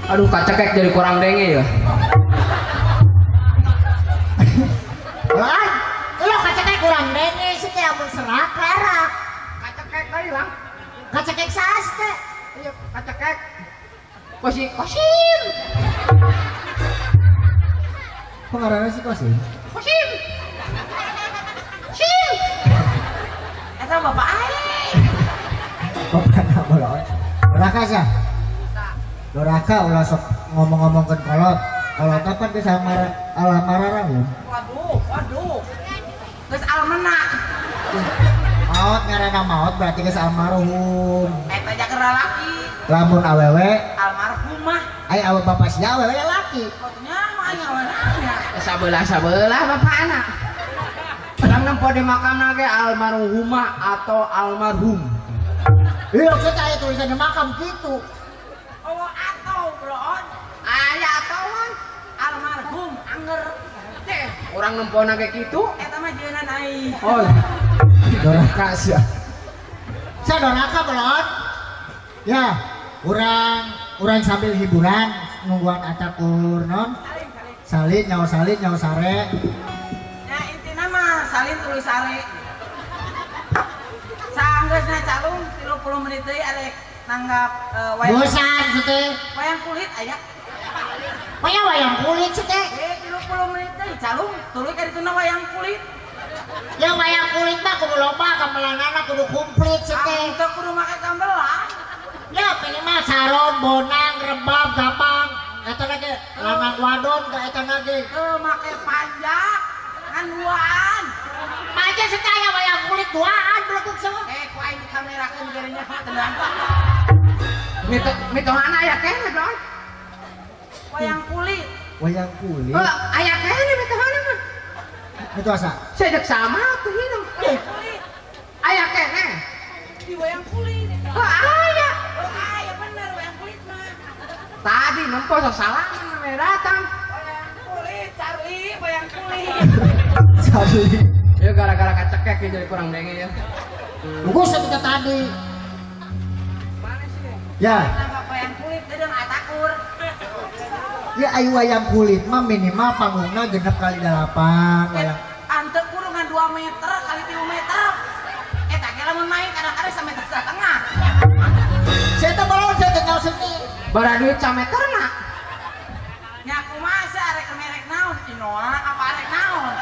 Aduh, kacekek jadi kurang denge ya. Lah, lo kacekek kurang denge sih teh amun serak karak. Kacekek kali lang. Kacekek saas teh. Iya, kacekek. Kosi, kosim. Kok ngaranna si Kosim? Kosim. Sim. Eta bapak aing. Bapak bolon. Doraka sah. Doraka ulah sok ngomong-ngomongkeun kolot. Kolot apa geus ala mararahum. Waduh, waduh. Geus almenak. Maot ngaranna maot berarti geus almarhum. Eta jaker lalaki. Lamun awewe almarhumah. Ai awe bapak sia awewe lalaki. Nya mah aing awewe. Sabelah-sabelah bapak anak. Urang nempo di makamna ge almarhumah atau almarhum. Iya, maksudnya aya tulisan di makam gitu. Oh, atau bro. Aya atau mah almarhum anger. Teh, urang nempona ge kitu. Eta mah jeunan aing. Oh. Doraka sia. Sia doraka belon. Ya, urang sambil hiburan nungguan atakur non. Salin nyawa salin nyawa sare. Ya intina mah salin tuluy sare. Sanggeusna calung 30 menit deui arek nanggap wayang. Bosan teh. Wayang kulit aya. Wayang wayang kulit teh. 30 menit deui calung tuluy ka dituna wayang kulit. Ya wayang kulit mah kudu loba gamelanana kudu komplit teh. Teu kudu make gamelan. Ya minimal saron, bonang, rebab, gapang. Eta lagi lanang wadon ka eta lagi. Teu make panjak ngan duaan. Aja sekaya wayang kulit duaan belegug semua. Ku aing dikamerakeun gerenya tenang. Mitohana aya keneh, Bro. Wayang kulit. Wayang kulit. Heuh, aya keneh mitohana mah. Itu asa. Sedek sama tuh hidung. Kulit. Aya keneh. Di wayang kulit. Heuh, aya. Oh, aya bener wayang kulit mah. Tadi nempo sasalaman namanya datang. Wayang kulit, Charlie, wayang kulit. Charlie. Ya gara-gara kacekek jadi kurang denge ya. Tunggu seketika tadi. Mana sih? Ya. Nangkap wayang kulit deung atakur. Ya ayu wayang kulit mah minimal panggungna 6 kali 8 wayang. Ante kudu ngan 2 meter kali 3 meter. Eta ge lamun main kadang-kadang sameter setengah. Saya teh balon saya teh nyaho seni. Bara duit sameterna. Nya kumaha sih arek merek naon? Inoa apa arek naon?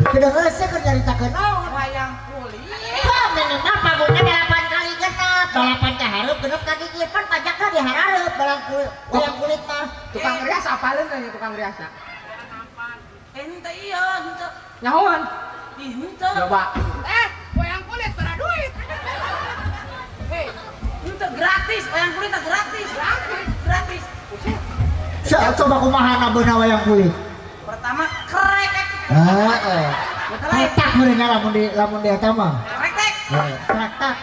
Kedengeran sih keur nyaritakeun naon. Wayang kulit. Wah, minimal panggungna 8 kali genep, 8 ka hareup genep ka gigir pan pajakna di hareup balang kulit wayang kulit mah. Tukang rias apaleun teh tukang rias. Ente iya henteu. Nyahoan. Ih henteu. Coba. Wayang kulit bara duit. Hei, henteu gratis, wayang kulit teh gratis. Gratis, gratis. Sa coba kumaha beuna wayang kulit. Pertama krek. Heeh. Kretak meureunna lamun di eta mah. Krek tek. Heeh, krek tak.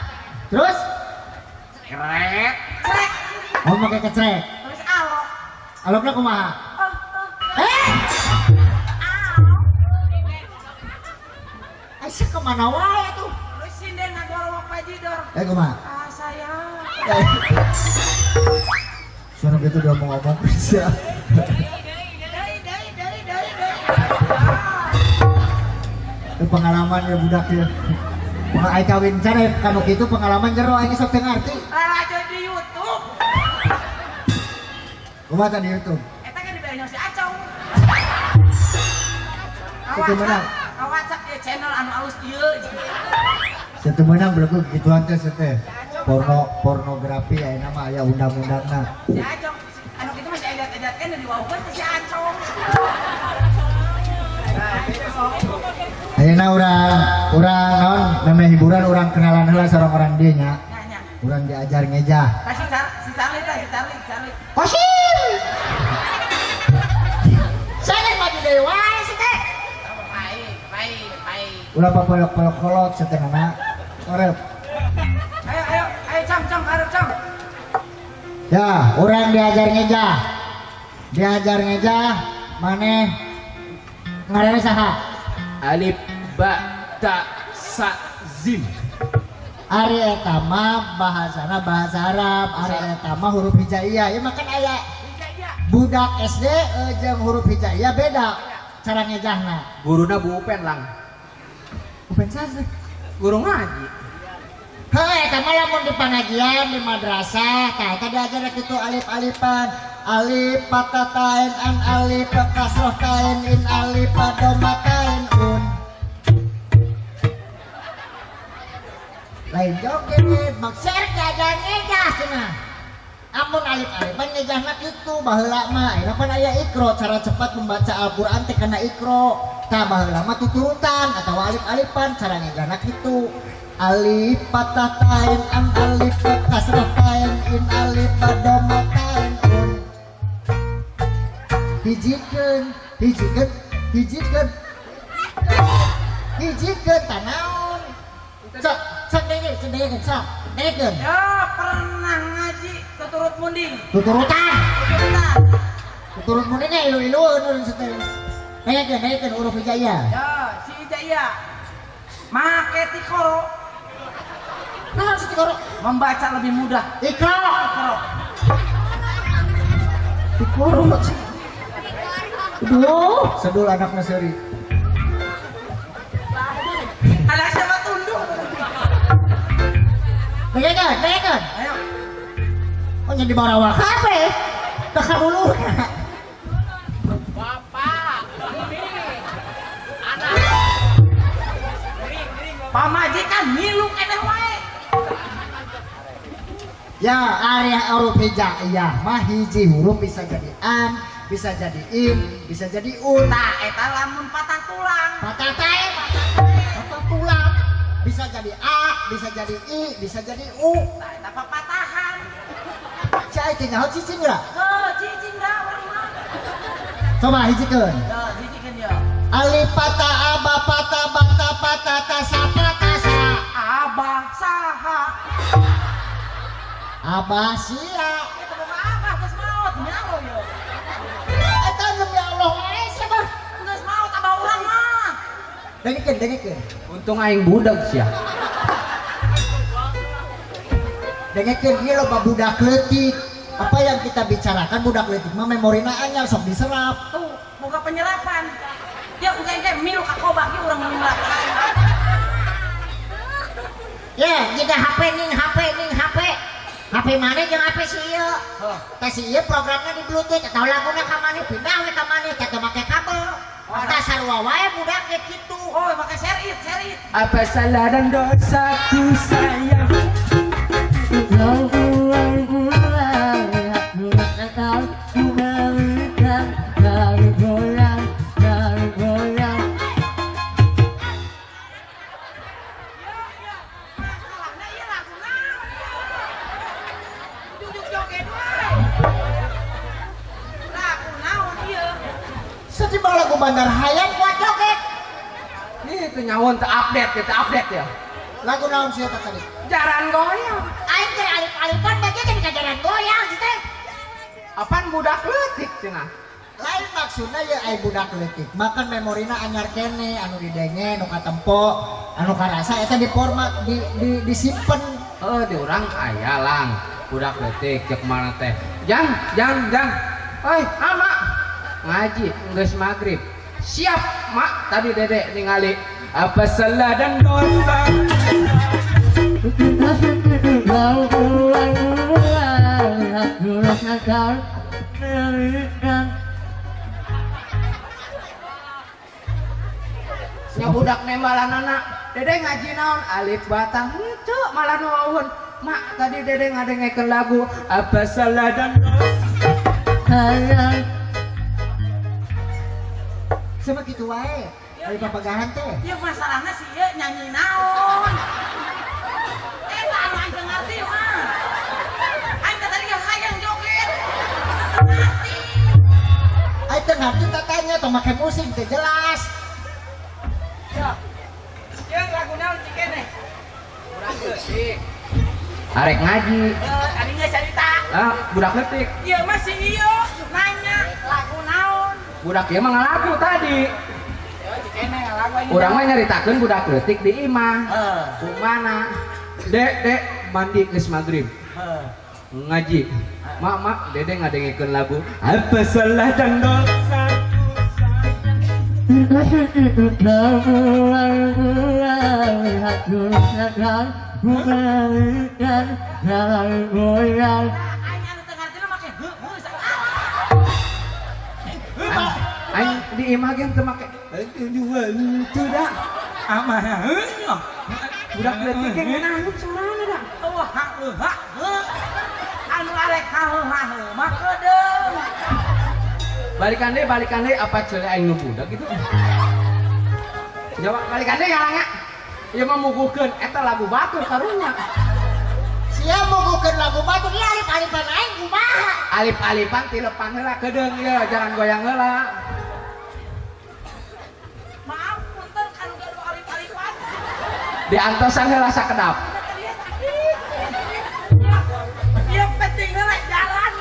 Terus Krek. Krek. mau make kecrek. Terus alok. Alokna kumaha? Eh. Asa kemana wae tuh? Terus sinden ngagorowok bajidor. Kumaha? Ah, sayang. Sono gitu dia ngomong sia. Itu pengalaman ya budak ya. Ai kawin can kanu kitu pengalaman jero aing sok teu ngarti. Lalajo di YouTube. Kumaha tah di YouTube? Eta kan dibayar si Acong. Itu menang. Ngawacak ya channel anu alus ieu. Satu menang belegu gituan teh teh. Pornografi ayeuna mah aya undang-undangna. Si Acong anu kitu mah si edat-edat kan diwaukeun teh si Acong. Ayeuna urang naon namanya hiburan urang kenalan heula sareng orang dieu nya. Nya. Urang diajar ngejah. Tah si Charlie tah si Charlie, Charlie. Kosim. Saya maju deui wae sih teh. Baik, baik, baik. Ulah papoyok-poyok kolot satengahna. Orep. Ayo, ayo, ayo Cong, Cong, arep Cong. Ya, urang diajar ngejah. Diajar ngejah maneh ngaranna saha? Alif ba ta sa zim. Ari eta mah bahasana bahasa Arab, ari eta mah huruf hijaiyah. Ya makan aya Budak SD jeung huruf hijaiyah beda cara ngejahna. Guruna Bu Upen lang. Upen sastra. Guru ngaji. Hei, eta mah lamun di pangajian di madrasah, tah eta diajar kitu alif-alifan. Alif patah tain an alif kasroh tain in alif doma tain un. Lain joget, maksud diajar ngejah cenah. Amun alif-alifan ngejahna kitu baheula mah. Ayeuna pan aya ikro, cara cepat membaca Al-Qur'an teh kana ikro. Tah baheula mah tuturutan atawa alif-alifan cara ngejahna kitu. Alif patah tain an alif kasrah tain in alif doma tain un. Hijikeun, hijikeun, hijikeun. Hijikeun tanaon. Sok, sok dengekeun, dengekeun, sok. Dengekeun. Ya pernah ngaji tuturut munding. Tuturutan. Tuturutan. Tuturut mundingnya ilu-ilueun urang teh. Dengekeun, dengekeun huruf hijaiyah. Ya, si hijaiyah. Make tikoro. Nah, si tikoro. Membaca lebih mudah. Ikro. Ikro. Tikoro. Aduh, sedul anakna seuri. Anak siapa tunduk? Dengekeun, dengekeun. Ayo. Oh, jadi barawa kabeh. Teu karuluna. Bapak. Anak. Pamajikan milu keneh wae. Ya, area huruf hijaiyah mah hiji huruf bisa jadi an, bisa jadi in, bisa jadi un. Tah eta lamun patah tulang. Patah tae, patah tulang. Bisa jadi a, bisa jadi i, bisa jadi u. Tah eta papatahan. Cai teh nyaho cicing geura? Heuh, cicing da urang mah. Coba hijikeun. Ya, hijikeun ya. Alif patah aba patah bata patah ta sa patah sa. Abah saha? Abah sia. Eta boga abah geus maot demi Allah yo. Eta demi Allah wae sia mah. Geus maot abah urang mah. Dengekeun, dengekeun. Untung aing budak sia. Dengekeun ieu loba budak leutik. Apa yang kita bicarakan budak leutik mah memorina anyar sok diserap. Tuh, boga penyerapan. Ya engke engke milu ka kobak ieu urang nyerap. Ya, jika HP ning HP ning HP. HP mana jeung HP si ieu? Tah si ieu programna di Bluetooth atau laguna ka maneh pindah we ka maneh teh make kabel. Tah sarua wae budak ge kitu. Oh, make share it, share it. Apa salah dan dosaku sayang? Masalahna ieu laguna. Jujuk joget wae. Lagu naon ieu? Setimbang lagu Bandar Hayam kuat joget. Nih teu nyaho teu update ya, teu update ya. Lagu naon sia tadi? Jaran goyang. Aing teh alif-alifan bae jadi kajaran goyang sih teh. Apaan budak leutik cenah? Lain maksudna ya ai budak leutik. Makan memorina anyar kene anu didenge nu katempo, anu karasa eta di format di disimpen. Heuh di urang aya lang budak leutik ceuk mana teh. Jang, jang, jang. Oi, ama. Ngaji geus magrib. Siap, Mak. Tadi Dedek ningali apa salah dan dosa. Nya budak nembalan anak. Dede ngaji naon alif batang henteu malah nu wawuhun. Mak tadi Dede ngadengekeun lagu apa salah dan dosa. Sama kitu wae. Ari papagahan teh. Ieu masalahna si ieu nyanyi naon. Eta anu aing teu ngarti mah. Aing teh tadi hayang joget. Ngarti. Aing teu ngarti tatanya tong make musik teh jelas. Ya. Ieu lagu naon cikene? Budak leutik. Arek ngaji. Heuh, ari geus carita. Ah, budak leutik. Ieu mah si ieu nanya lagu naon. Budak ieu mah ngalagu tadi. Yo cikene ngalagu aing. Urang mah nyaritakeun budak leutik di imah. Heeh. Kumana? Dek, dek, mandi geus magrib. Heeh. Ngaji. Mak, mak, Dede ngadengekeun lagu Apa salah dan dosaku sayang. Aing anu teu ngarti make heuh heuh sagala. Aing di imah ge teu make Itu dah. Amah heuh. Budak leutik ge ngeunaheun suarana da. Eueuh ha heuh ha heuh. Anu arek ha heuh ha heuh mah keudeung. Balikan deui apa ceuli aing nu budak gitu. Jawab balikan deui ngalangnya. Ieu mah muguhkeun eta lagu batur karunya. Sia muguhkeun lagu batur ieu alip-alipan aing kumaha? Alip-alipan tilepan heula keudeung ieu jangan goyang heula. Maaf punten kanu gaduh alip-alipan. Diantosan heula sakedap. Dia sakit. Ieu penting heula jalan.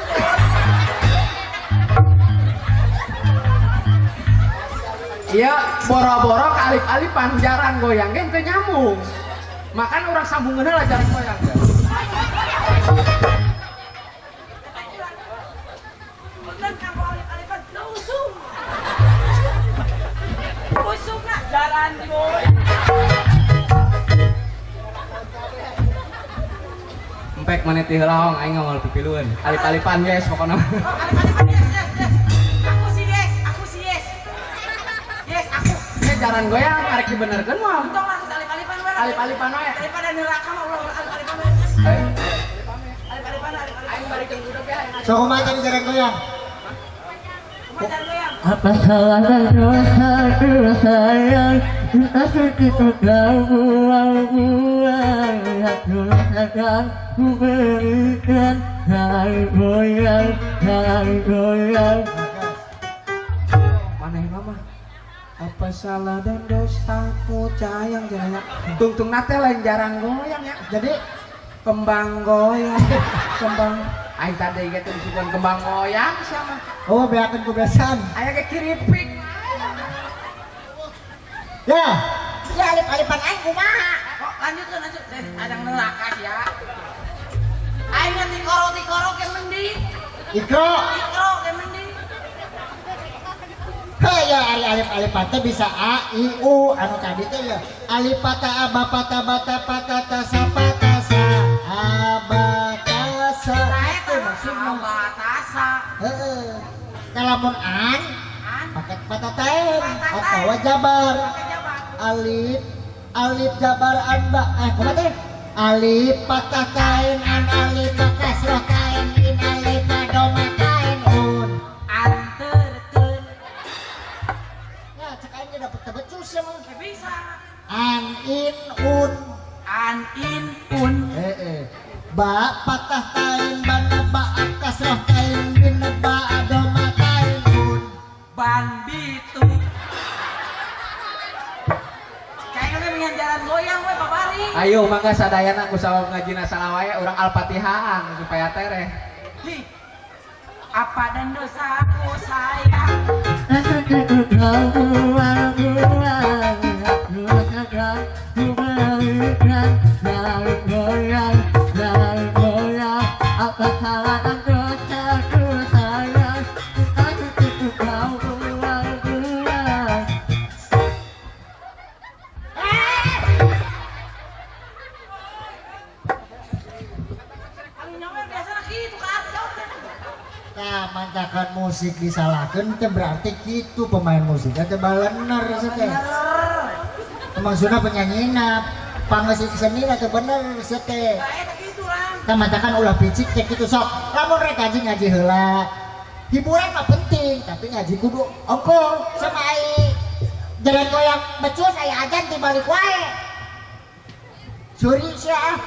Iya, boro-boro alip-alipan jaran goyang ge teu nyambung. Makan urang sambungeun heula jaran goyang. Punten kanggo alip-alipan teu usum. Usumna jalan goyang. Empek maneh ti heula hong aing moal pipilueun. Alip-alipan yes pokona. Oh, alip-alipan yes yes yes. Aku sih yes, aku sih yes. Yes, aku. Ini jaran goyang arek dibenerkeun moal. Untung lah alip-alipan we. Alip-alipan we. Daripada neraka mah ulah alip-alipan we. Alip-alipan alip-alipan. Aing barikeun budak ya. So kumaha tadi jaran goyang? Kumaha jalan goyang? Apa salah dan dosaku sayang. Ku berikan jalan goyang, jalan goyang. Maneh mah apa salah dan dosaku cayang jaya. Tungtung nate lain jarang goyang ya. Jadi kembang goyang, kembang. Aing tadi ge teu disuguhan kembang goyang sia mah. Oh, beakeun ku besan. Aya ge kiripik. Ya, ya alip-alipan aing kumaha? Oh, lanjut lanjut. Adang neraka sia. Aing ngan tikoro-tikoro ke mending. Ikro. Ikro ke mending. Heh ya ari alip-alipan teh bisa a i u anu tadi teh ya. Alif pata a ba pata bata pata ta sa pata sa a ba ta sa. Nah, Itu maksudna. Abatasa. Heeh. Kalamun an An pakai patatain atawa jabar. pakai jabar. Alif alif jabar an ba kumaha teh? Alif patah tain an alif kasroh tain in alif doma tain un. Anterkeun. Ya cek aing ge dapet tebecus ya mah. Eh, bisa. An in un. An in un. Heeh. Ba patah tain bana ba kasroh tain bin ba doma tain un. Ban bitu. Kayaknya pengen jalan goyang we babari. Ayo mangga sadayana ku sabab ngajina salawaya urang Al-Fatihaan supaya tereh. Hi. Apa dan dosaku sayang. Ku berikan jalan goyang, jalan goyang. Apa salah dan dosaku sayang. Kau ulang-ulang. Anu nyawer biasana kitu ka arti teh. Nah, mancakan musik disalahkeun teh berarti kitu pemain musiknya teh balener teh. Bener. Maksudna penyanyina, pangeusi seni teh bener teh. Bae teh kitu lah. Tah mancakan ulah picik teh kitu sok. Lamun rek ngaji ngaji heula. Hiburan mah penting, tapi ngaji kudu ongkoh sama ai jalan goyang becus aya ajan tibalik wae. Suri sia ah.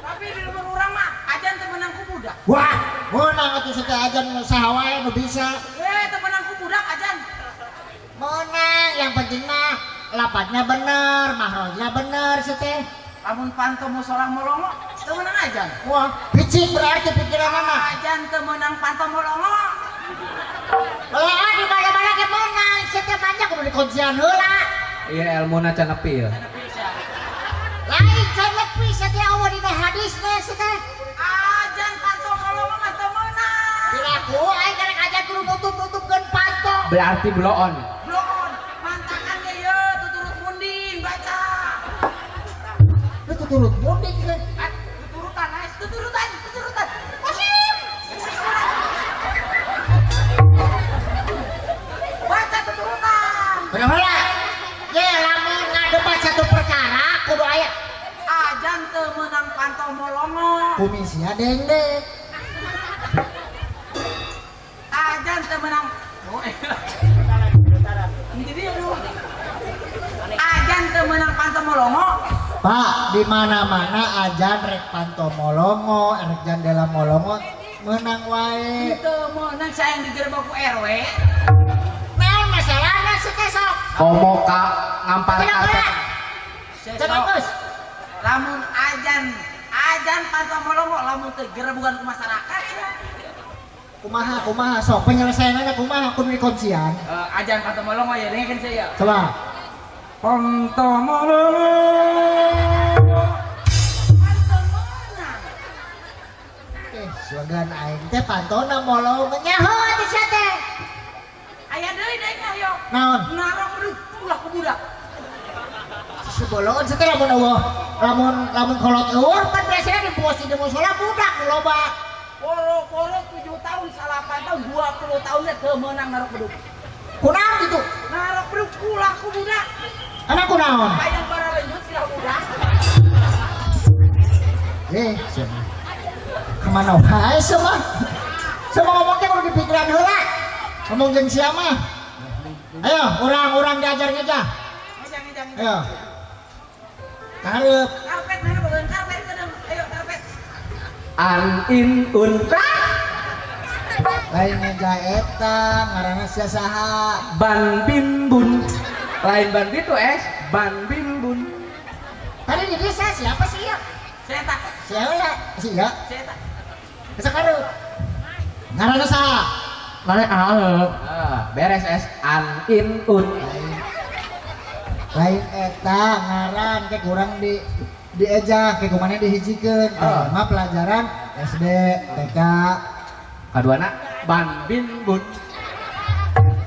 Tapi di lembur urang mah ajan teu meunang ku budak. Wah, meunang atuh teh ajan saha wae nu bisa. Eh, teu meunang ku budak ajan. Meunang, yang penting mah lapatnya bener, mahrojnya bener seteh. Lamun panto musolah molongo teu meunang ajan. Wah, picik berarti pikiran mah. Ajan teu meunang panto molongo. Lah di mana-mana ge meunang, seteh banyak kudu dikuncian heula. Iya ilmuna can nepil. Lain can lebih seteh awa dina hadisna seteh. Ajan panto Berarti bloon. Bloon. Mantakan ge ye tuturut munding baca. Lu tuturut munding kan. Ah, tuturutan, ais, tuturutan, tuturutan. Kosim. Baca tuturutan. Bener heula. Ye lamun ngadebat satu perkara kudu aya Ajan teu meunang pantau molongo. Komisia dengdek. Ajan teu meunang. Oh, eh. Ini dia aduh. Ajan teu meunang pantau molongo. Pak, di mana-mana ajan rek panto molongo, rek jandela molongo menang wae. Teu meunang sayang digerebek ku RW. Naon masalahna sih teh sok? Komo ka ngampar Tidak karpet. boleh. Coba Gus. Lamun ajan ajan pantau molongo lamun teu gerebugan ku masyarakat sia. Kumaha kumaha sok penyelesaiannya kumaha kudu dikuncian. Eh, ajan pantau molongo ya dengerin saya. Coba. Panto molongo. Pantau meunang. Eh, sugan aing teh pantona molongo nyaho atuh sia teh. Aya deui deui mah yo. Naon? Narok deui ulah ku budak. Seboloon sia teh lamun eueuh, lamun lamun kolot eueuh kan biasanya di pos di musola budak nu loba. Poro-poro 7 tahun, 8 tahun, 20 tahun teu meunang narok beduk. Kunaon gitu? Narok beduk ulah ku budak. Anak kunaon? Hayang baralenjut sila budak. Eh, sia mah. Kemana wae sia mah? Sia mah ngomong teh kudu dipikiran heula. Ngomong jeung sia mah. Ayo, urang-urang diajar ngejah. Ngejang ngejang. Ayo. Karep. Karpet mana bagian karpet kedeung. Ayo karpet. An in un. Lain ngejah eta, ngaranna sia saha? Ban bin bun. Lain ban itu es, ban bin bun. Tadi di desa siapa sih ya? Saya tak, Sia heula, sia. saya tak. Bisa karep. Ngaranna saha? Mana arep. Ah, beres es an in un. Lain. Lain eta ngaran ke kurang di diejah ke kumana dihijikeun. Ah. Mah pelajaran SD, TK. Kaduana ban bin bun.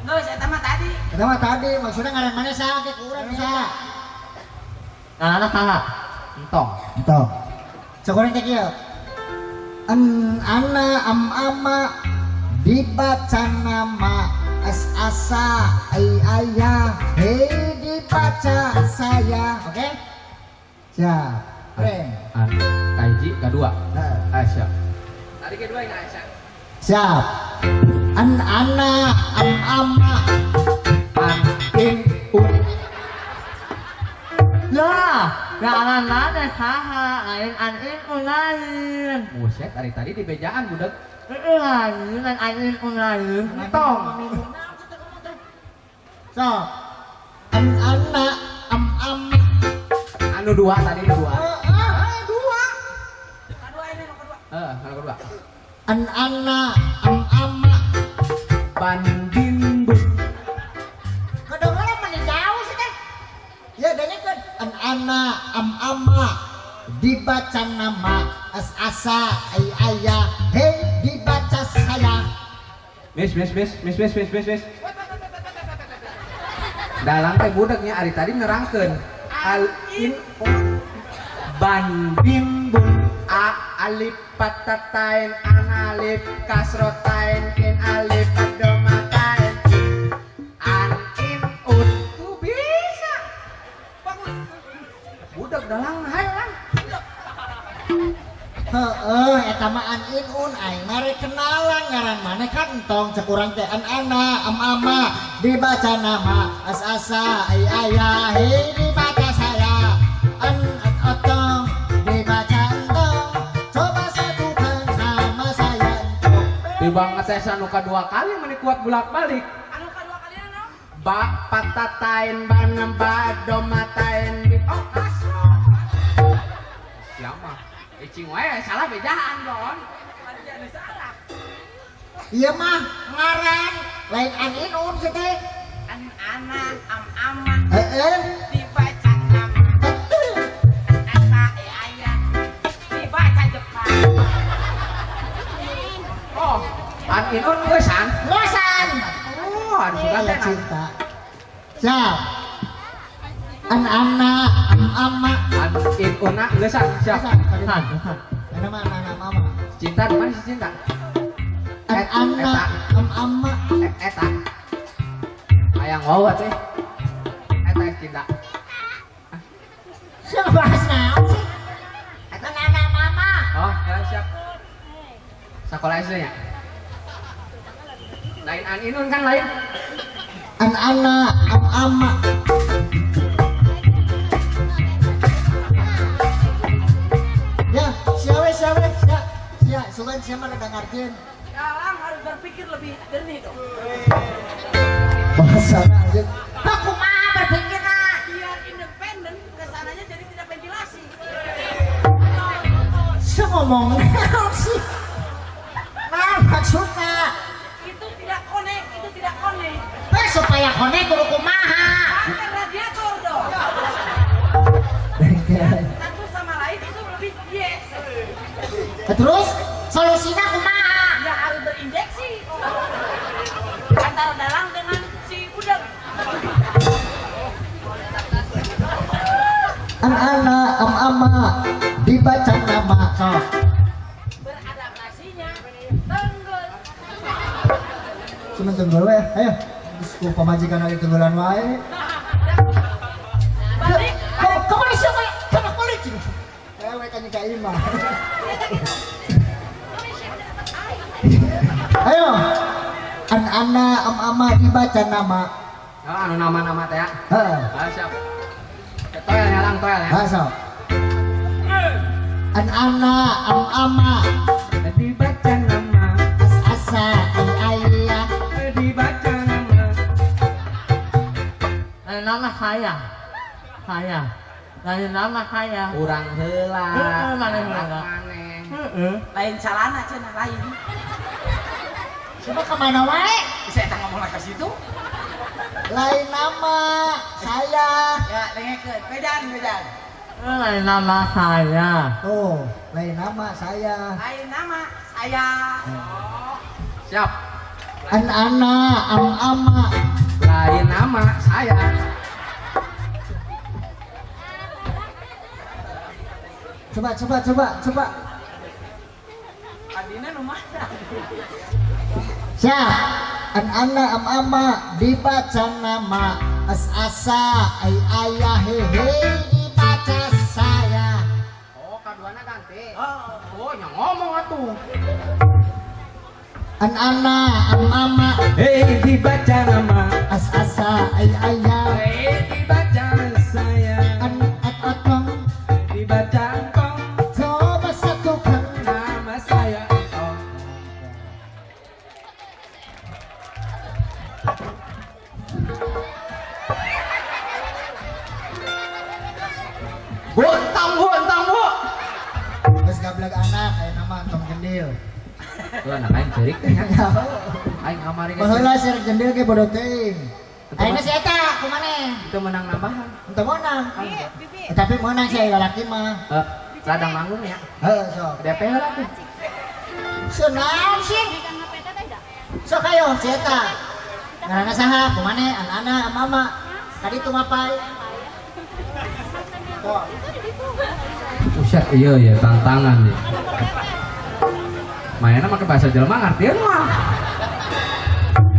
Geus eta mah tadi. Eta mah tadi maksudnya ngaran mana saha ke kurang saha? Ngaranna saha? Entong. Entong. Sakurang teh kieu. An ana am ama dibaca nama as asa ai ayah hei dibaca saya, oke? Siap. Reng. An kahiji kadua. Heeh. Ah, siap. Tadi kedua ini Aisyah. Siap. An ana am ama An in un. Lah, ngaranna teh saha? Lain an in un lain. Buset, dari tadi di bejaan budak. Heeh, lain lain an in un lain. Entong. So. An ana am ama. Anu dua tadi nu dua. Dua. Kadua ini nu kedua. Eh, anu kedua. An ana am ama. Ban bin bun. Kedengeran meni jauh sih teh. Ya dengekeun. An ana am ama dibaca nama as asa ai ayah hei dibaca saya. Mis mis mis mis mis mis mis mis. Dalang teh budaknya ari tadi nerangkeun al in un ban bin bun a alif patatain an alif kasrotain in alif domatain an in un tuh bisa Bagus. budak dalang hayo lang. Heeh, eta mah an in un aing mah rek kenalan ngaran maneh kan entong cek urang teh an ana am ama dibaca nama as asa ai ayah hei dibaca saya an an otong dibaca entong coba satukan nama saya entong. Tibang ngetesan nu kadua kali meni kuat bolak-balik. Anu kadua kali naon? Ba patatain banam ba domatain bi oh kasro. Siapa? Icing wae salah bejaan don. Ada anu salah. Iya mah ngaran lain an in un sih teh. An ana am ama Heeh. dibaca nama asa e ayah dibaca Jepang. Oh, an in un geusan. Ngosan. Oh, Aduh, sugan Aya teh. Cinta. Siap. An ana am ama. An in una geus ah, siap. Siap. San, san. Mana mana ana mama. Cinta di mana si cinta? An Et- ana eta. am ama. Eta. Hayang wawa teh. Eta cinta. Siapa bahas naon sih? An ana mama. Oh, ya, siap. Sekolah SD nya. Lain an inun kan lain. An ana am ama. Ya, siapa siapa sia sia sugan siapa rada ngartieun. Sekarang harus berpikir lebih jernih dong. Bahasa anjir. Kok kumaha berpikirna? Biar independen, kesananya jadi tidak ventilasi. Sia ngomong naon sih? Nah, maksudna? Itu tidak connect, itu tidak connect. Eh, supaya connect kudu kumaha? Pakai radiator dong. Satu sama lain itu lebih yes. Terus solusinya kumaha? Ya harus berinjeksi. Antara dalang dengan si budak. An ana am ama dibaca nama sok. Beradaptasinya tenggel. Cuma tenggel we, ayo. Geus ku pamajikan lagi tenggelan wae. Balik. Kamu kamu siapa? Kamu kulit. Eh, we kan ka imah. Ayo. An ana am ama dibaca nama. Oh, anu nama-nama teh ya. Heeh. Ah, siap. Toel ya lang toel ya. Ha sok. An ana am ama Dibaca nama, as asa ay ayah. dibaca nama. Lain nama saya. Saya. Lain nama saya. Urang heula. Heeh, maneh heula. Maneh. Heeh. Lain calana cenah lain. Coba kemana wae? Bisa eta ngomong ke situ? Lain nama saya. Ya, dengekeun. Bedan, bedan. Lain nama saya. Tuh, lain nama saya. Lain nama saya. Oh. Siap. An ana am ama. Lain nama saya. Coba coba coba coba. Adina nu mana? Siap. An ana am ama dibaca nama as asa ay ayah hehe dibaca saya. Oh, kaduana ganti. Oh. Oh, nya ngomong atuh. An ana am ama Hei, dibaca nama, as asa ay ayah. hei, dibaca saya. An at otong Dibaca engkong, coba satukan. nama saya engkong. Bu, entong bu, entong bu. Geus gableg anak aya nama entong jendil. Tuh anak aing ceurik teh nya. Aing kamari ge. Baheula sir jendil ge bodoh teuing. Ayeuna si eta kumaneh? Itu menang nambahan. Entong meunang. Eh, tapi meunang sih lalaki mah. Eh, ladang manggung ya. Heuh sok. DP heula tuh. Senang sih. Sok ayo si eta. Ngaranna saha? Kumaneh? Anak-anak mama. Tadi tuh ngapain? Tuh. Buset, iya iya tantangan nih. Mainnya pakai bahasa jelema ngertiin mah.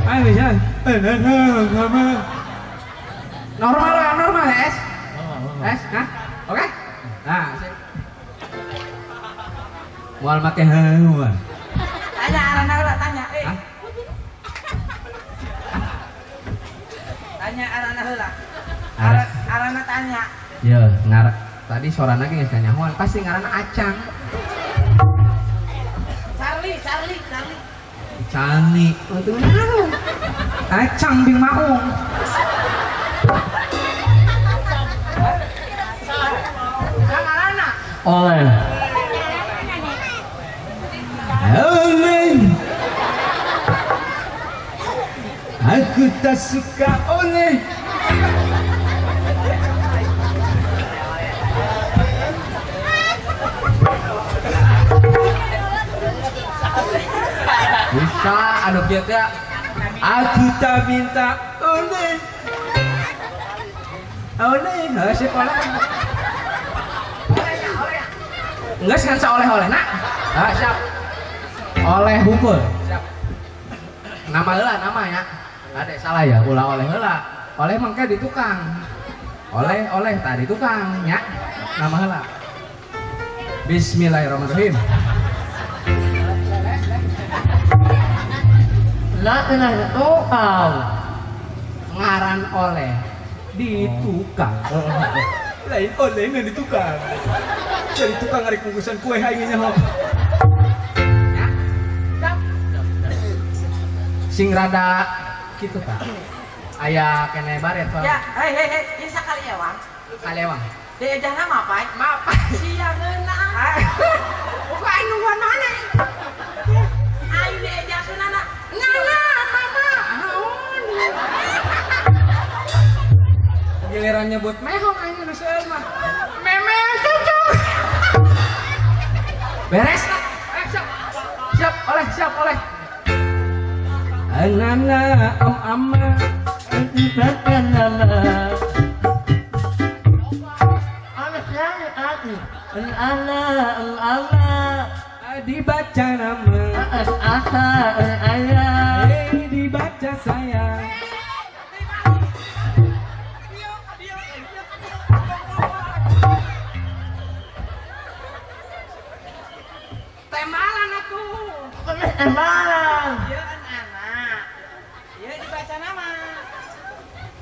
Ayo bisa. Nama. Normal ya, normal ya, Es. Es, hah? Oke? Nah, sip. Moal make hawa. Tanya arana heula, tanya. Eh. Hah? Tanya arana heula. Ara. Arana tanya. Ya, ngar tadi suarana ge geus nyahoan, pasti ngaranna Acang. Charlie, Charlie, Charlie. Cani. Untung naon? Acang bing maung. Acang ngaranna. Oleh. Oleh. Aku tak suka oleh. Bisa anu kieu teh. Aku tak minta oleh. Oleh, heuh sip oleh. Geus kan saoleh-oleh nak. Ah, siap. Oleh hukul. Siap. Nama heula nama ya. Ade salah ya, ulah oleh heula. Oleh mangke di tukang. Oleh oleh tadi tukang ya. Nama heula. Bismillahirrahmanirrahim. Lah cenah tukang. Ngaran oleh Di tukang. Lain oleh nu di tukang. Jadi tukang ngarek bungkusan kue aing nyaho. Ya. Siap. Sing rada kitu tah. Aya kene baret soalnya. Ya, hei hei hei, ini sakali ewang. Kalewang. Diejahna mapai. Mapai. Sia ngeunah. Buka aing nungguan mana? Aing diejahkeunana. Ngana mama. Naon? Giliran nyebut mehong aing nu seueur mah. Meme cocok. Beres lah. Eh, siap. Siap oleh, siap oleh. Anana am ama. Dibaca nama. Ana ama. Dibaca nama. Asa ayah. Eh dibaca saya. Temalan atuh. Emang. Ieu anak. Ieu dibaca nama.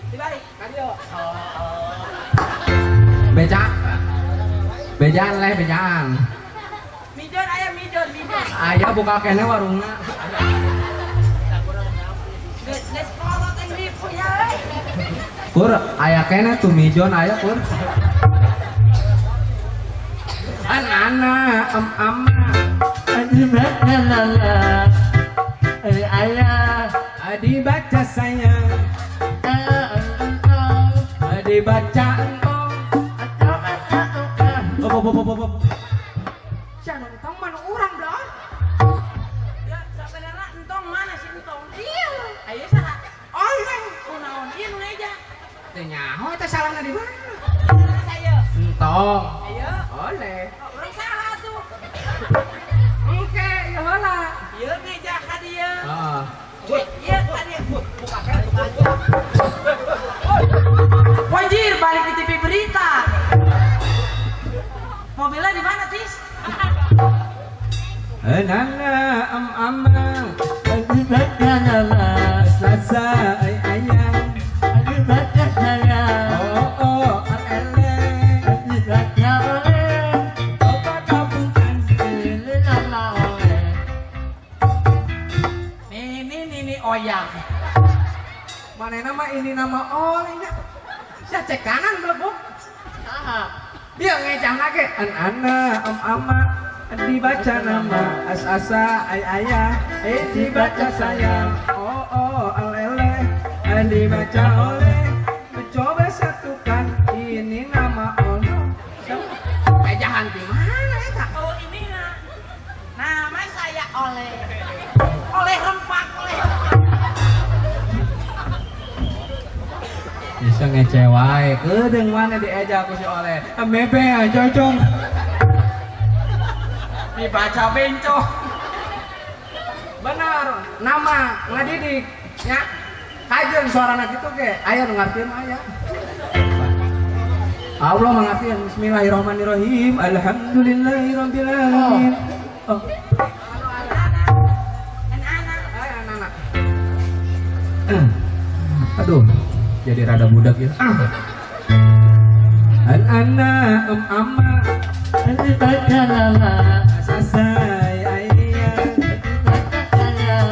Dibalik. Kadieu. Beja. Bejaan leh bejaan. Mijon aya mijon, mijon. Aya buka kene warungna. Geus geus kolot aing ripuh ya euy. Kur, aya kene tuh mijon aya kur. Anana am ama. Dibaca nama. Ayah. Dibaca saya. Dibaca engkau. Oh, oh, oh, oh, oh. Sia entong mana urang bro? Ya, sabenerna entong mana si entong? Iya. Aya saha? Oleh. Kunaon ieu nu eja? Teu nyaho eta salahna di mana? Saya. Entong. Ayo. Oleh. Urang saha tuh? Engke ieu heula. Ieu ngeja ka dieu. Heeh. Ieu ka dieu. Wajir balik di TV berita. Mobilnya di mana, Tis? Nana am ama. Dibaca nama. Selasa ay ayah. Dibaca saya. Oh oh al ele. Dibaca oleh. Coba gabungkan. Ini nama oleh. Nini nini oyang. Mana nama ini nama oleh nya. Sia cek kanan beleguk. Saha. Dia ngejah lagi. An ana am ama. Dibaca nama as asa ay ayah. Eh dibaca saya. Oh oh al ele. Dibaca oleh. Coba satukan ini nama oleh. Ejahan di mana eta? Oh ini nah. Nama saya oleh. Oleh rempak, oleh rempak. Bisa ngece wae. Kedeung mana dieja ku si oleh. Mebe cocong. Dibaca bencong. Benar, nama ngadidik nya. Kajeun suarana kitu ge, aya nu ngartieun mah aya. Allah mengerti. Bismillahirrahmanirrahim. Alhamdulillahirabbil alamin. Oh. Anak. Ayo anak-anak. Aduh, jadi rada budak ya. An ana am ama Dibaca nama. asasai ayah. Dibaca saya.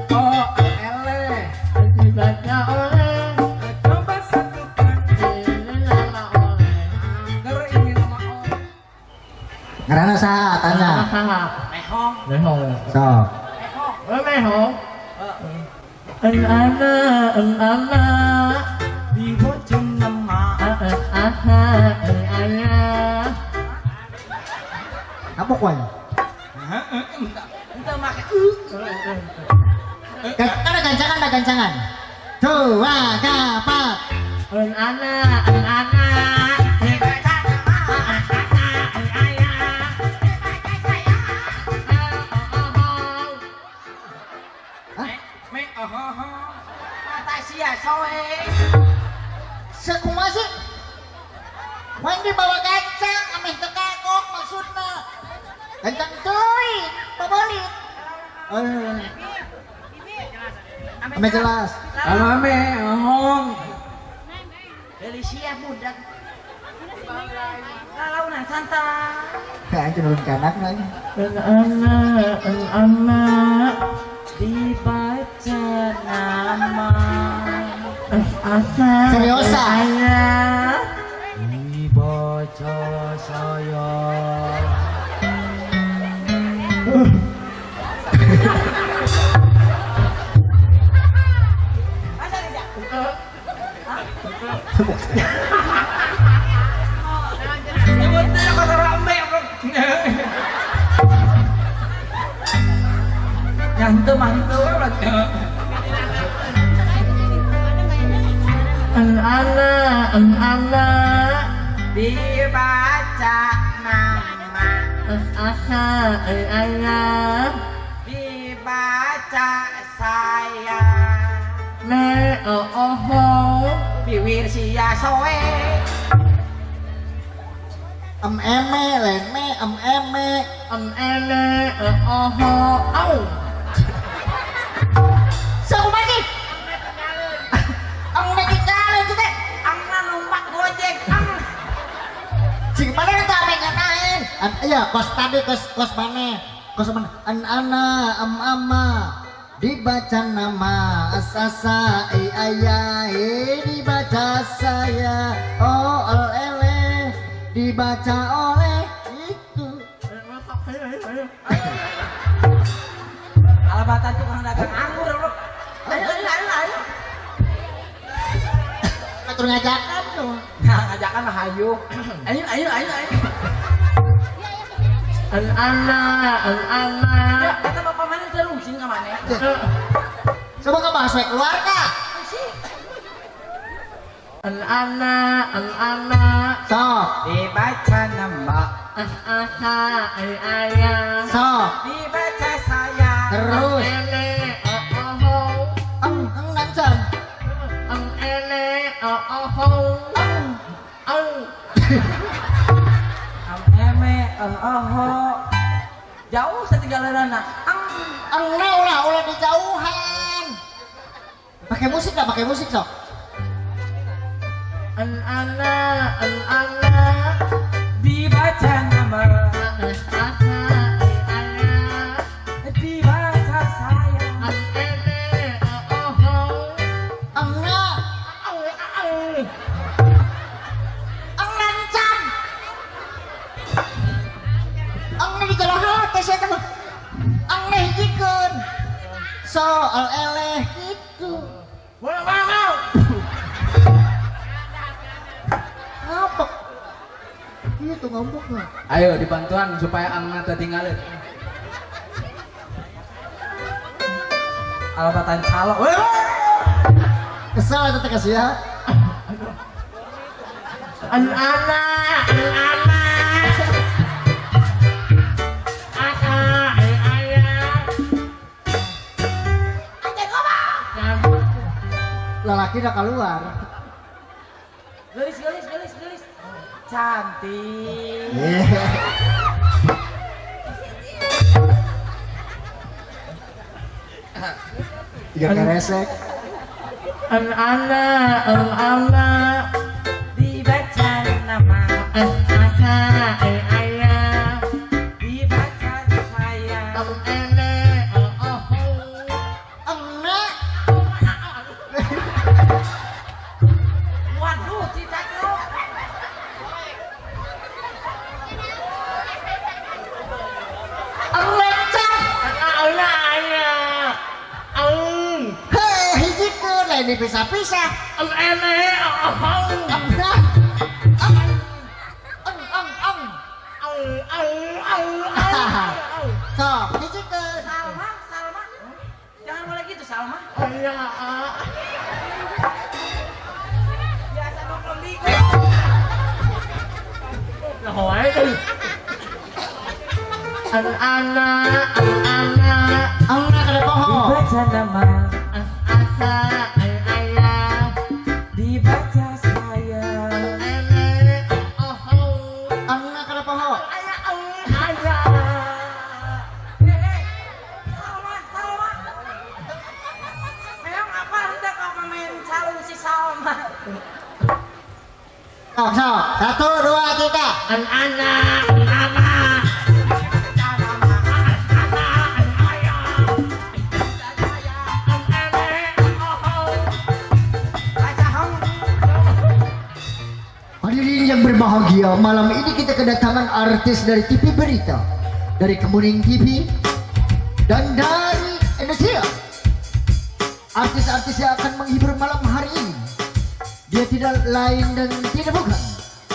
Oh, ele. Dibaca oleh. Coba satukan. Ini nama oleh. Angger ini nama oleh. Ngaranna saha tanya? Saha. Mehong. Mehong. Sok. Mehong. Oh, mehong. Ana ama. Dibaca nama. Aha ayah. Kapok wae. Ente make Ada gancangan, ada gancangan. Dua, kapat. Un anak, un anak. Dibaca nama, asa, ayah. Dibaca saya. Hah? Me oh oh. Mata sia soe. Sekumaha sih? Wan dibawa gancang, ameh teu kagok maksudna. Gancang teuing, pabelit. Eh, ameh jelas. Amame ohong. Felicia budak. Lalaunan santai. Kayak turun kanak lagi. Un anak, un anak. Dibaca nama. Asa, Seriosa? ayah. Dibaca saya. Masa tidak? Nyebut teh kata rame bro. Nyantu mantu bro. Un anak, un anak. Dibaca nama. Asa, ayah. Dibaca saya. Me, oh, oh, Biwir sia soe. Em eme, lain me, em eme. Em ele, oh, oh, au. Sekumaha sih? Ang tinggalin tuh teh. Angna numpak gojek. Ang. Sing mana nu teh ame ngatain? An iya kos tadi kos kos mana? Kos mana? An ana am ama dibaca nama asasa i ayah e dibaca saya oh el ele dibaca oleh itu. Alabatan tukang dagang anggur bro. Ayo ayo ayo ayo. Atur ngajakan tuh. Nah, ngajakan mah hayu. Ayo ayo ayo ayo. Un anak, un anak. Ya, kata bapak mana terusin ke mana? Coba ke bahasa keluarga. Sih. Un anak, un anak. Sok, Dibaca nama. Asa, ayah. sok. Dibaca saya. Terus. Ele, oh, oh, Eng eng nancan. Em ele, oh, oh, Eng. au. Am eme oh oh. Jauh setinggalan anak. Ang. Eng ulah ulah dijauhan. Pakai musik enggak? Pakai musik sok. Un anak, un anak. Dibaca nama. Asa, ayah. Dibaca saya. Em ele, oh, oh. Eng na. Au, au. Eng nancan. Eng di jero hate saya teh. Eng nih hijikeun. Soal eleh gitu. Wow, wow, wow. Ngapok. Itu ngambek mah. Ayo dibantuan supaya angna teu tinggalin. Alabatan calo. Weh. Kesel eta teh kasih ya. Un anak, un anak. Asa, ayah. Aja ngomong. Lelaki udah keluar. Gelis gelis gelis gelis. Cantik. Iya. Tiga keresek. Un anak, un anak. Dibaca nama. Asa, ayah. Dibaca saya. Em ele, oh, oh. Eng na. Waduh, cicak lu. Eng lencang. Au, ayah. Au. Heh, hijikeun lain dipisah-pisah. Em ele, oh, oh. Eng na. Eng. Eng eng eng. Au, au, au, au. Sok, hijikeun. Salma, Salma. Jangan boleh gitu, Sal. Salma. Oh iya, ah. Biasa nongkrong di. Nah, wae euy. Anak-anak, anak-anak, Anak kada poho. Dibaca nama, asa, ayah, dibaca sayang. anak, oh, oh, Anak kada poho. ayah, ayah. Eh, eh. Salma, Salma. Memang apa hendak kau main calon si Salma? Sok, sok. 1, 2, 3. Anak-anak, anak, Hadirin yang berbahagia, malam ini kita kedatangan artis dari TV Berita, dari Kemuning TV, dan dari Indonesia. Artis-artis yang akan menghibur malam hari ini, dia tidak lain dan tidak bukan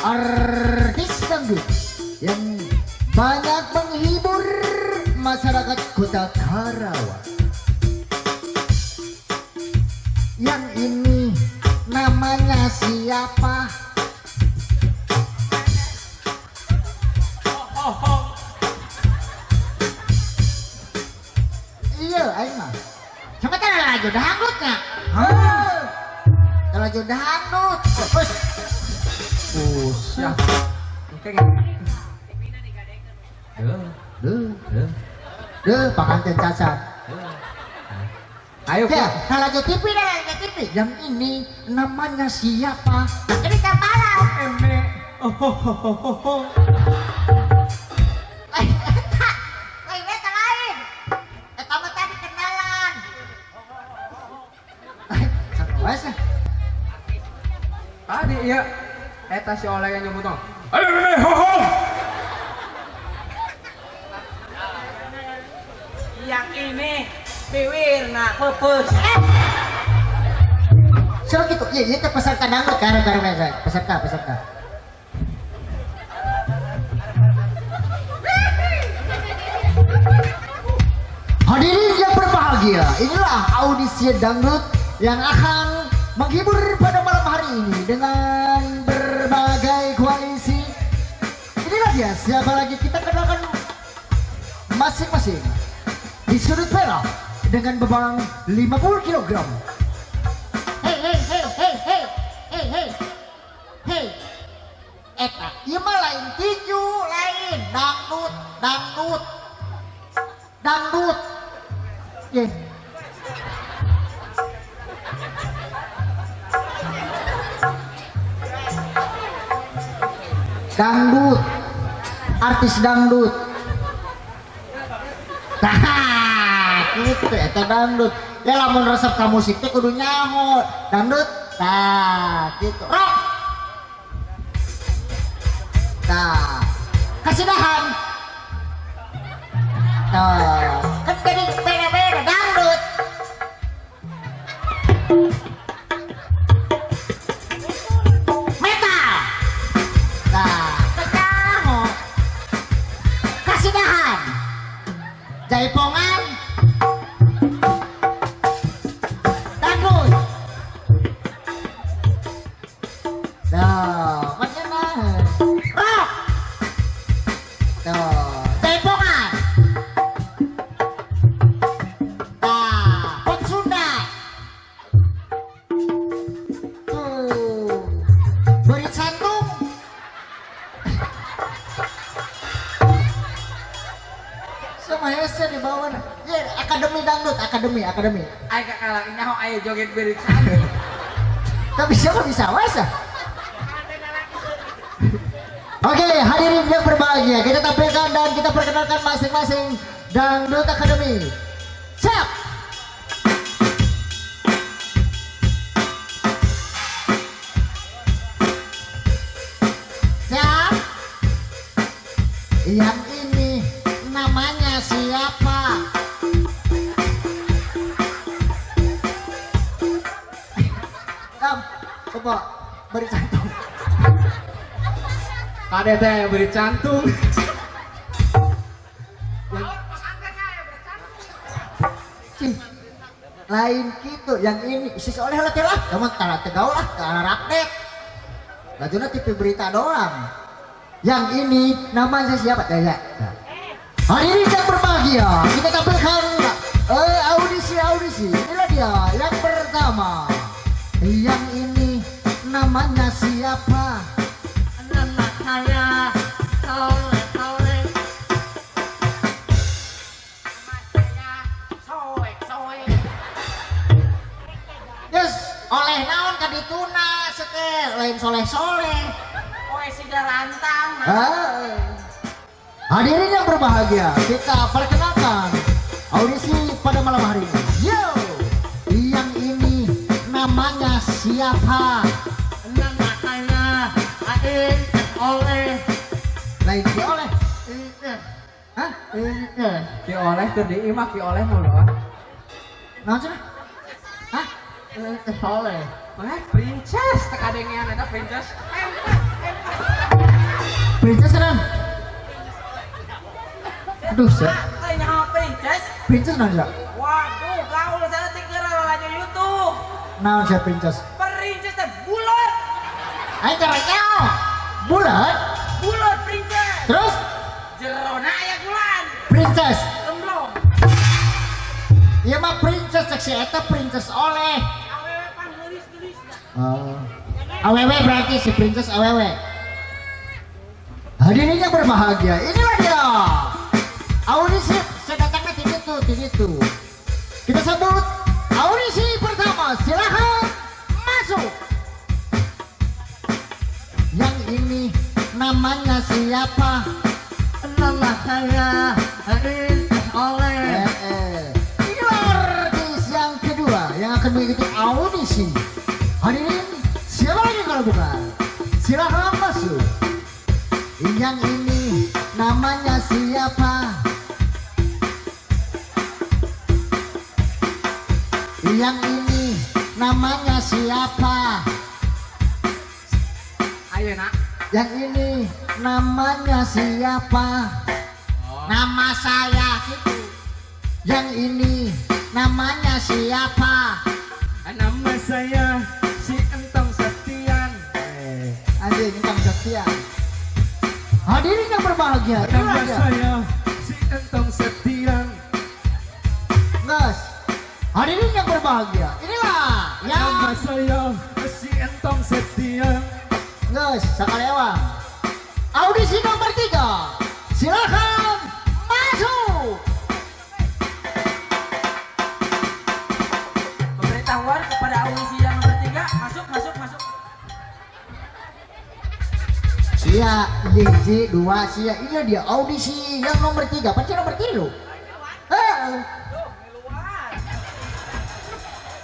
artis dangdut yang banyak menghibur masyarakat Kota Karawang. Yang ini namanya siapa? Iya, aing mah. Sama teh laju dangdutnya. Hah? Laju dangdut. Terus Buset. Oke. Duh, Duh, duh, duh, panganten cacat. Ayo, Ya, Kak. laju TV dah, laju TV. Yang ini namanya siapa? Ini kapalan. Eme, oh, ho, ho, ho, ho, ho. Lain eta, lain eta lain. Eta mah tadi kenalan. Sarua sih. Tadi iya. Eta si Oleh yang nyebut dong. Ayo, eme, ho, ho. Yang ini biwirna peupeus. Siapa gitu? Iya, iya teh peserta dangdut kan, kan, kan, peserta, peserta. Hadirin yang berbahagia, inilah audisi dangdut yang akan menghibur pada malam hari ini dengan berbagai koalisi. Inilah dia, siapa lagi kita kenalkan masing-masing di sudut merah dengan beban 50 kg. Hei, hei, hei, hei, hei, hei, hei, hei. Eta, ieu mah lain tinju, lain dangdut, dangdut, dangdut. Ye. Dangdut, artis dangdut. Tah, gitu eta dangdut. Ya lamun resep ka musik teh kudu nyaho. Dangdut, tah gitu. Rock. Tah, kasidahan. Tah, kan jadi beda-beda dangdut. Metal. Tah, nyaho. Kasidahan. Jaipongan. Dangdut. Tuh, macam rock. Tuh, jaipongan. Nah, pop Sunda. Tuh, beri cantung. Sama hese di bawah. Ya, akademi dangdut, akademi, akademi. Ayo kakak nyaho ayo joget beri cantung. Tapi siapa bisa wasa? Oke, hadirin yang berbahagia, kita tampilkan dan kita perkenalkan masing-masing Dangdut Academy. Siap! Siap? Yang ini namanya siapa? Kam, coba beri cantung. Kade teh yang beri cantung. Cih. Lain gitu, yang ini si soleh lah teh lah. Kamu tara tegaul lah, tara update. Lajuna TV berita doang. Yang ini namanya siapa? Ya, ya. Hadirin yang berbahagia, kita tampilkan audisi-audisi. Inilah dia yang pertama. Yang ini namanya siapa? Nama saya Soleh Soleh. Soek soek. Yes, oleh naon ka dituna seke lain soleh-soleh. Oh, siga rantang. Nah. Ah. Hadirin yang berbahagia, kita perkenalkan audisi pada malam hari ini. Yo, yang ini namanya siapa? Nama saya Ain Oleh. Lain si oleh. Iya. Hah? Iya. Ki oleh keur di imah ki oleh mah loh. Naon cenah? Hah? Soleh. Eh, princess teh kadengean eta princess. Princess naon? Aduh, sih. Lain nyaho princess. Princess naon ya? Waduh, gaul saya tikeur lalajo YouTube. Naon sia princess? Princess teh bulat. Aing teh bulat. Bulat princess. Terus Jerona aya gulan. princess. Gemblong. Ieu mah princess cek si eta princess oleh. Awewe pan geulis-geulis. Oh. Awewe berarti si princess awewe. Hadirin yang berbahagia, inilah dia. Audisi sedatangnya di itu, di itu. Kita sambut audisi pertama, silakan masuk. Yang ini namanya siapa? Nama saya Ain Oleh. Eh, eh. Inilah artis yang kedua yang akan mengikuti audisi. Hadirin, siapa lagi kalau bukan? Silakan masuk. Yang ini namanya siapa? Yang ini namanya siapa? Ayeuna. Yang ini namanya siapa? Oh. Nama saya gitu. Yang ini namanya siapa? Nama saya si Entong Septian. Anjing Entong Septian. Hadirin yang berbahagia, inilah Nama dia. saya si Entong Septian. Nges. Hadirin yang berbahagia, inilah yang Nama saya si Entong Septian. Nges, sakalewang. Audisi nomor 3. Silakan masuk. Pemberitahuan kepada audisi yang nomor 3, masuk, masuk, masuk. Sia, hiji, dua, sia. Ini dia audisi yang nomor 3. Pasti nomor 3 loh. Eh, Duh, ngeluar.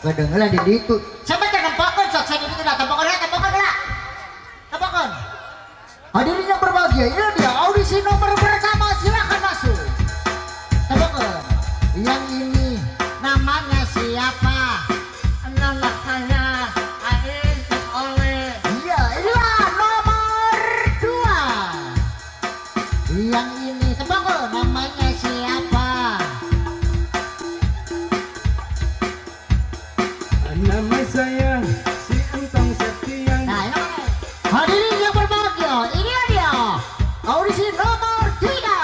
kedengeran di ditu. Siapa yang tempokeun sok saya di ditu dah tempokeun lah, tempokeun lah. Tempokeun. Hadirin yang berbahagia, ini dia audisi nomor pertama, silakan masuk. Tempokeun. Yang ini namanya siapa? Nama saya Ain Oleh. Iya, inilah nomor 2. Yang ini tembakau namanya siapa? Nama saya si Entong Septian. Nah, ini mana? Hadirin yang berbahagia, ini dia audisi nomor 3.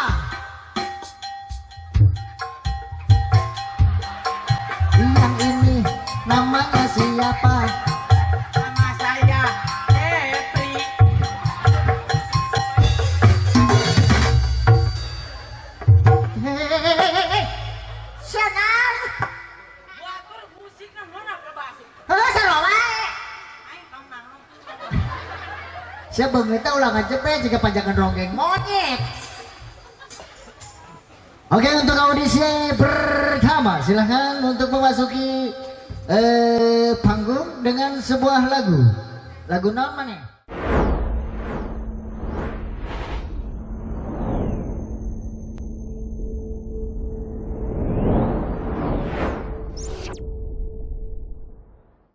Yang ini namanya siapa? Nama saya Kepri. Hehehehe. Senang. Buatur musikna mana berbahasa? Heuh, sarua wae. Aing tong nang. Sia beungeut teh ulah ngajepet jiga panjangan ronggeng monyet. Oke, untuk audisi pertama silahkan untuk memasuki panggung dengan sebuah lagu. Lagu naon maneh?